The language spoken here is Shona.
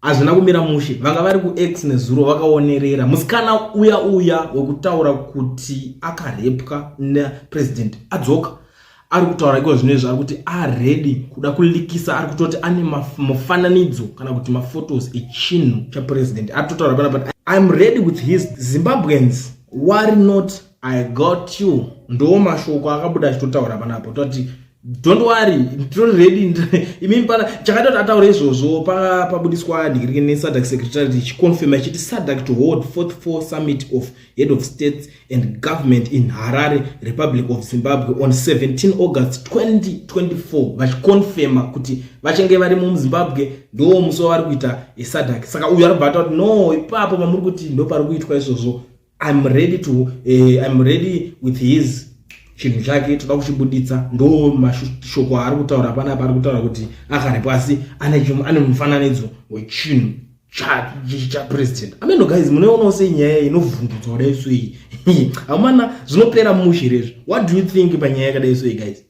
Hazvina kumira mushe, vanga vari kuX nezuro vakaonerera musikana uya uya wekutaura kuti akarepwa napresident adzoka. Ari kutaura iko zvino izvi, ari kuti aready kuda kulikisa, ari kutoti ane mufananidzo kana kuti maphotos echinhu chapresident. Ari kutotaura panapa, "I'm ready with his. Zimbabweans, worry not, I got you." Ndo mashoko akabuda achitotaura panapo, toti don't worry, nditori ready imimi. Pana chakaita kuti ataure izvozvo, pabudiswa dhikiriki neSADC secretariat ichiconfirma ichiti SADC to hold fourth four summit of head of states and government in Harare, Republic of Zimbabwe, on 17 August 2024. Vachiconfirma kuti vachange vari muZimbabwe, ndo musi wavari kuita eSADC. Saka uyu aribva ataura kuti no, ipapo pamuri kuti ndo pari kuitwa izvozvo, I'm ready with his chinhu chake, toda kuchibuditsa. Ndo mashoko aari kutaura panapa. Ari kutaura kuti akarepwa, asi ane mufananidzo wechinhu chapresident. Ameno guys, munoionawo sei nyaya inovhundutswa kudai so iyi? Hamana, zvinopera mushe rezvo. What do you think panyaya yakadai so iyi, guys?